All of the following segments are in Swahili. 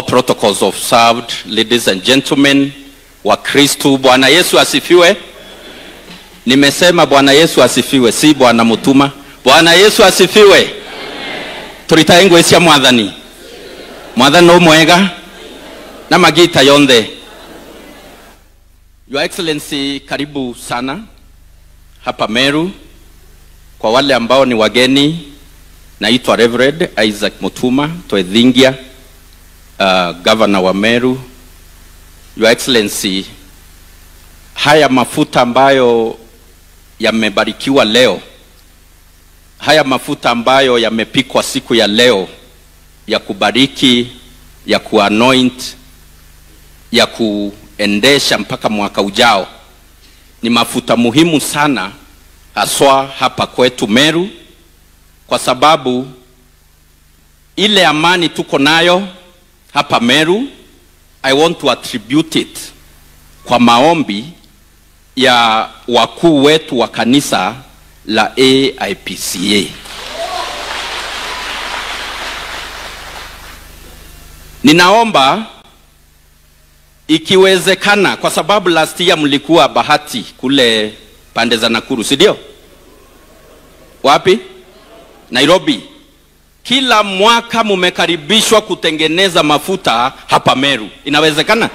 All protocols observed, ladies and gentlemen, wa Kristu, Bwana Yesu asifiwe. Nimesema Bwana Yesu asifiwe, si Bwana Mutuma. Bwana Yesu asifiwe. Turitaengwe cia mwathani. Mwathani no mwega na magita yonthe. Your Excellency, karibu sana hapa Meru. Kwa wale ambao ni wageni, naitwa Reverend Isaac Mutuma Toethingia, Governor wa Meru. Your Excellency, haya mafuta ambayo yamebarikiwa leo, haya mafuta ambayo yamepikwa siku ya leo, ya kubariki, ya kuanoint, ya kuendesha mpaka mwaka ujao, ni mafuta muhimu sana haswa hapa kwetu Meru, kwa sababu ile amani tuko nayo hapa Meru, I want to attribute it kwa maombi ya wakuu wetu wa kanisa la AIPCA. Ninaomba ikiwezekana, kwa sababu last year mlikuwa bahati kule pande za Nakuru, si ndio? Wapi? Nairobi. Kila mwaka mumekaribishwa kutengeneza mafuta hapa Meru. Inawezekana?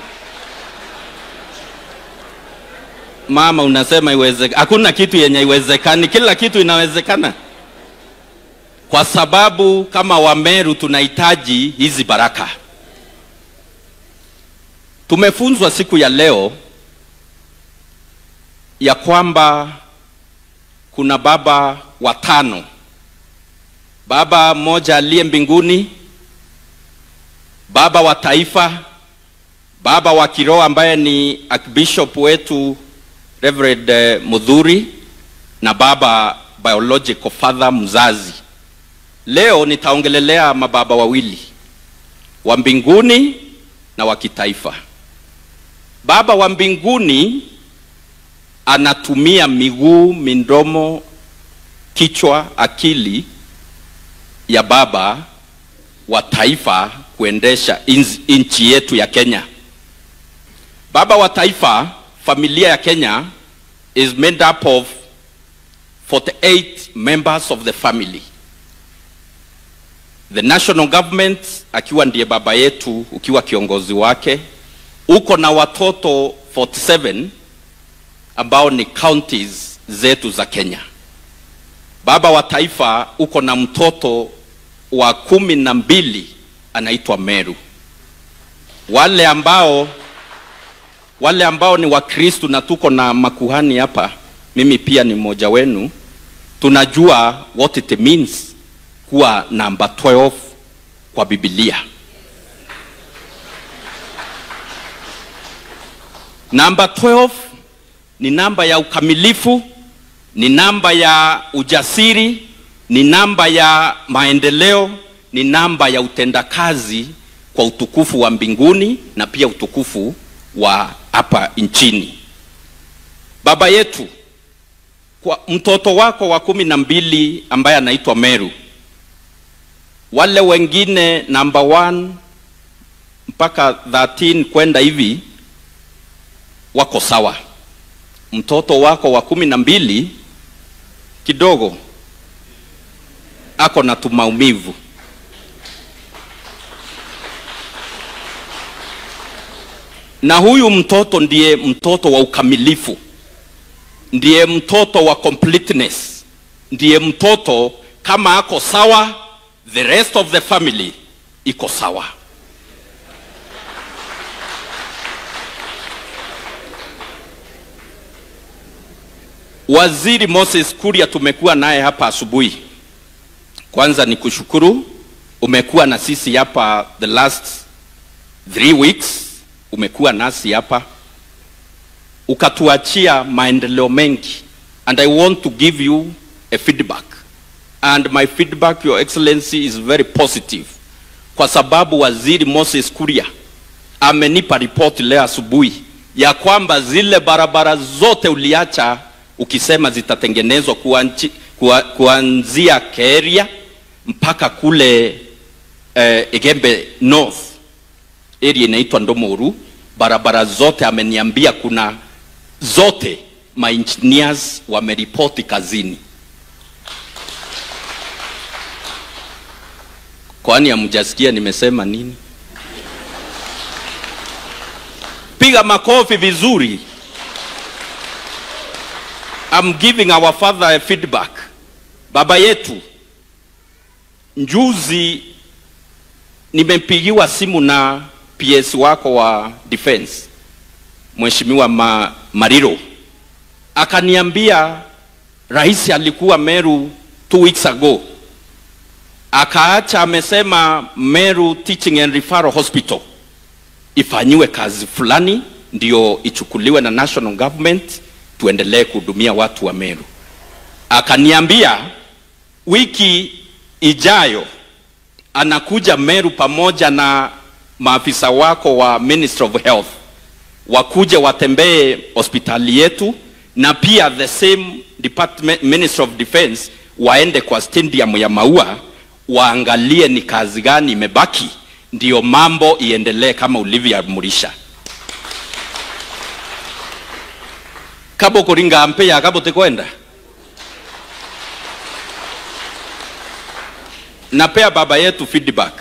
Mama unasema iwezekana. Hakuna kitu yenye iwezekani, kila kitu inawezekana. Kwa sababu kama wa Meru tunahitaji hizi baraka. Tumefunzwa siku ya leo ya kwamba kuna baba watano. Baba mmoja aliye mbinguni, baba wa taifa, baba wa kiroho ambaye ni Archbishop wetu Reverend Mudhuri, na baba biological father, mzazi. Leo nitaongelelea mababa wawili, wa mbinguni na wa kitaifa. Baba wa mbinguni anatumia miguu, midomo, kichwa, akili ya baba wa taifa kuendesha nchi yetu ya Kenya. Baba wa taifa, familia ya Kenya is made up of 48 members of the family. The national government, akiwa ndiye baba yetu, ukiwa kiongozi wake, uko na watoto 47 ambao ni counties zetu za Kenya. Baba wa taifa uko na mtoto wa 12 anaitwa Meru. Wale ambao ni Wakristu na tuko na makuhani hapa, mimi pia ni mmoja wenu, tunajua what it means kuwa number 12 kwa Biblia. Number 12 ni namba ya ukamilifu, ni namba ya ujasiri, ni namba ya maendeleo, ni namba ya utendakazi kwa utukufu wa mbinguni na pia utukufu wa hapa nchini. Baba yetu, kwa mtoto wako wa 12 ambaye anaitwa Meru, wale wengine number 1 mpaka 13 kwenda hivi wako sawa. Mtoto wako wa 12 kidogo ako na tumaumivu. Na huyu mtoto ndiye mtoto wa ukamilifu, ndiye mtoto wa completeness, ndiye mtoto kama ako sawa, the rest of the family iko sawa. Waziri Moses Kuria tumekuwa naye hapa asubuhi. Kwanza ni kushukuru, umekuwa na sisi hapa the last 3 weeks, umekuwa nasi hapa, ukatuachia maendeleo mengi. And I want to give you a feedback. And my feedback, Your Excellency, is very positive. Kwa sababu Waziri Moses Kuria amenipa report leo asubuhi ya kwamba zile barabara zote uliacha ukisema zitatengenezwa kuanzia Keria mpaka kule Igembe North, Area inaitwa Ndomoru. Barabara zote ameniambia kuna zote ma engineers wameripoti kazini. Kwani hamjasikia nimesema nini? Piga makofi vizuri. I'm giving our father a feedback. Baba yetu, njuzi nimempigiwa simu na PS wako wa defense, Mheshimiwa Mariro. Akaniambia rais alikuwa Meru 2 weeks ago. Akaacha amesema Meru Teaching and Referral Hospital ifanyiwe kazi fulani ndio ichukuliwe na national government tuendelee kuhudumia watu wa Meru. Akaniambia wiki ijayo anakuja Meru pamoja na maafisa wako wa Ministry of Health, wakuje watembee hospitali yetu, na pia the same department Ministry of Defense waende kwa stadium ya Maua waangalie ni kazi gani imebaki ndio mambo iendelee kama ulivyoamrisha. Kabo kuringa ampeya kabo tekwenda. Napea baba yetu feedback.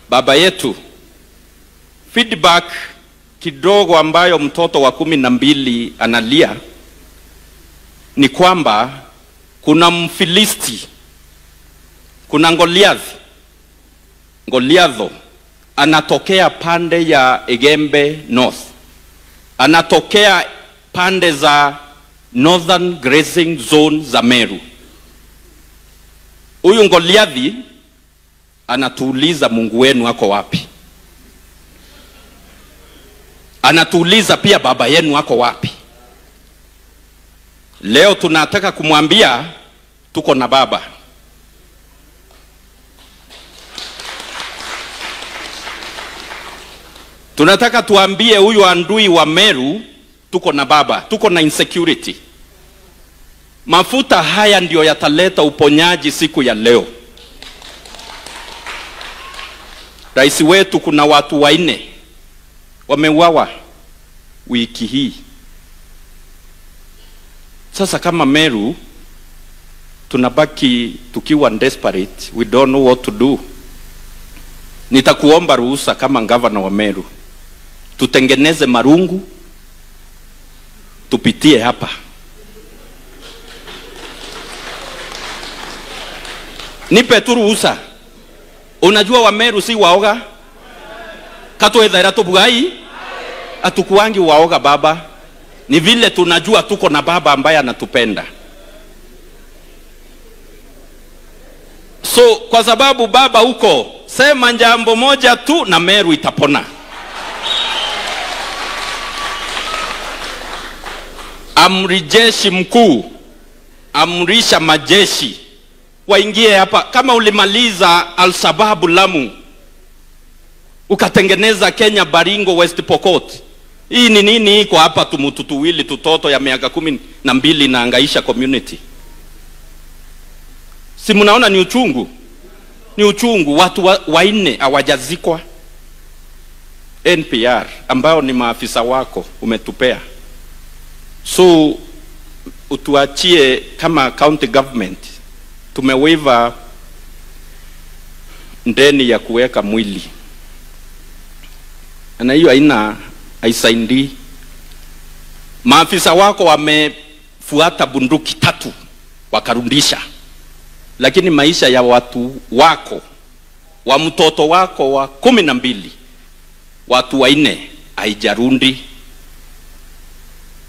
Baba yetu feedback kidogo ambayo mtoto wa 12 analia ni kwamba kuna Mfilisti, kuna Goliatho anatokea pande ya Egembe North, anatokea pande za Northern Grazing Zone za Meru. Huyu Goliathi anatuuliza Mungu wenu ako wapi? Anatuuliza pia baba yenu ako wapi? Leo tunataka kumwambia tuko na baba. Tunataka tuambie huyu andui wa Meru tuko na baba, tuko na insecurity. Mafuta haya ndio yataleta uponyaji siku ya leo. Rais wetu, kuna watu 4 wameuawa wiki hii. Sasa kama Meru tunabaki tukiwa desperate, we don't know what to do. Nitakuomba ruhusa kama governor wa Meru, tutengeneze marungu tupitie hapa. Nipe tu ruhusa. Unajua wa Meru si waoga? Katuethaira tubugai? Atukuangi waoga baba. Ni vile tunajua tuko na baba ambaye anatupenda. So kwa sababu baba huko, sema jambo moja tu na Meru itapona. Amri jeshi mkuu, amrisha majeshi waingie hapa. Kama ulimaliza Al-Shabaab Lamu, ukatengeneza Kenya Baringo West Pokot, hii ni nini iko hapa? Tumututuwili tutoto ya miaka 12 na angaisha community. Si mnaona ni uchungu? Ni uchungu. Watu 4 hawajazikwa. NPR ambao ni maafisa wako umetupea. So utuachie kama county government. Tumewaiva ndeni ya kuweka mwili. Na hiyo haina, haisaidii. Maafisa wako wamefuata bunduki 3 wakarudisha. Lakini maisha ya watu wako, wa mtoto wako wa 12, watu 4 haijarundi.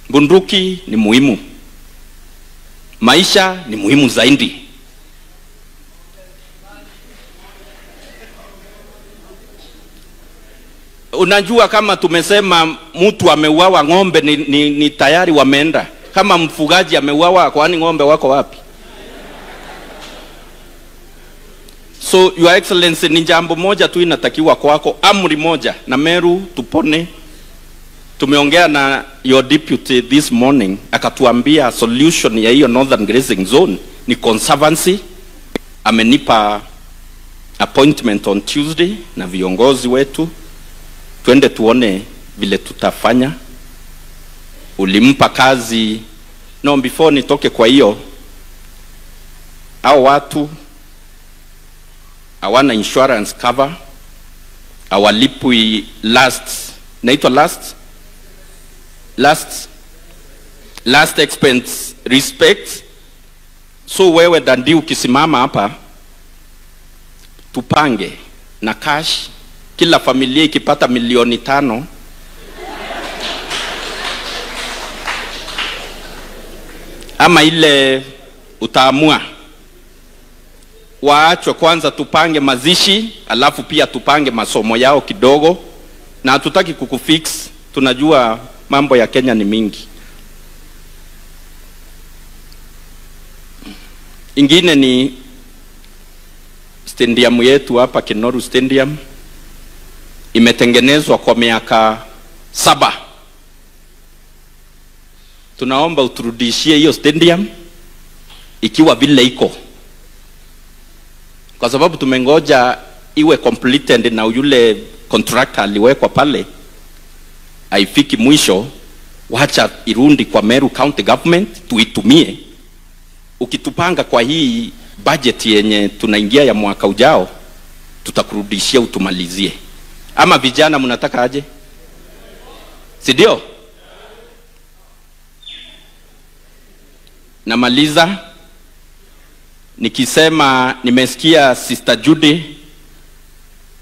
Bunduki ni muhimu. Maisha ni muhimu zaidi. Unajua kama tumesema mtu ameuawa ng'ombe ni tayari wameenda. Kama mfugaji ameuawa, kwani ng'ombe wako wapi? So Your Excellency, ni jambo moja tu inatakiwa kwako, amri moja na Meru tupone. Tumeongea na your deputy this morning, akatuambia solution ya hiyo Northern Grazing Zone ni conservancy. Amenipa appointment on Tuesday na viongozi wetu, twende tuone vile tutafanya. Ulimpa kazi. No, before nitoke kwa hiyo, hao watu hawana insurance cover, hawalipwi last, naitwa last expense respect. So wewe Dandi ukisimama hapa, tupange na cash, kila familia ikipata 5 milioni ama ile utaamua, waachwe kwanza, tupange mazishi, alafu pia tupange masomo yao kidogo. Na hatutaki kukufix, tunajua mambo ya Kenya ni mingi. Ingine ni stadium yetu hapa Kinoru Stadium, imetengenezwa kwa miaka 7. Tunaomba uturudishie hiyo stadium ikiwa vile iko, kwa sababu tumengoja iwe completed na yule contractor aliwekwa pale haifiki mwisho. Wacha irundi kwa Meru County Government tuitumie. Ukitupanga kwa hii budget yenye tunaingia ya mwaka ujao, tutakurudishia utumalizie. Ama vijana mnataka aje? Si ndio? Namaliza nikisema nimesikia Sister Judy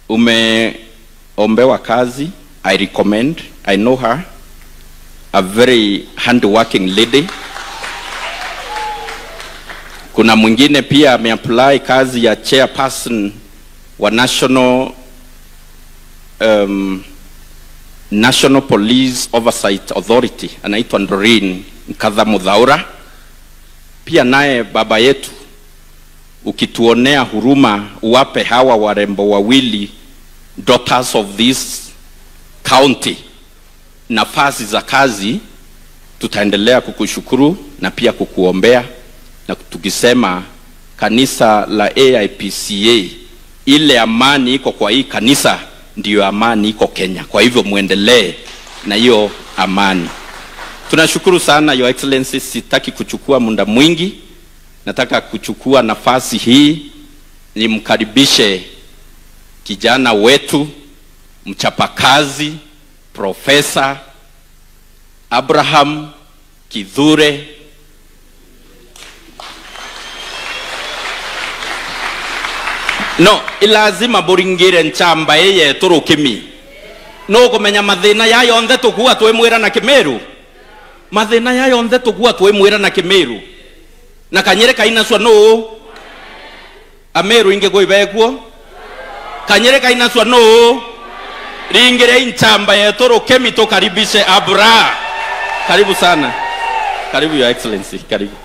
umeombewa kazi. I recommend, I know her, a very hardworking lady. Kuna mwingine pia ameapply kazi ya chairperson wa National Police Oversight Authority, anaitwa Doreen Nkatha Muthaura. Pia naye baba yetu, ukituonea huruma uwape hawa warembo wawili, daughters of this county, nafasi za kazi, tutaendelea kukushukuru na pia kukuombea, na tukisema kanisa la AIPCA, ile amani iko kwa hii kanisa ndiyo amani iko Kenya. Kwa hivyo muendelee na hiyo amani. Tunashukuru sana, Your Excellency. Sitaki kuchukua muda mwingi, nataka kuchukua nafasi hii nimkaribishe kijana wetu mchapakazi, Profesa Abraham Kithure. No ilazima buringire nchamba eye turukimi no kumenya mathina ya yonthe tukua twimwira na Kimiru, mathina ya yonthe tukua twimwira na Kimiru na kanyere kainaswa no Ameru inge gwibekuo kanyere kainaswa no ringire inchamba ye turukimi. Tukaribishe Abra, karibu sana, karibu Your Excellency, karibu.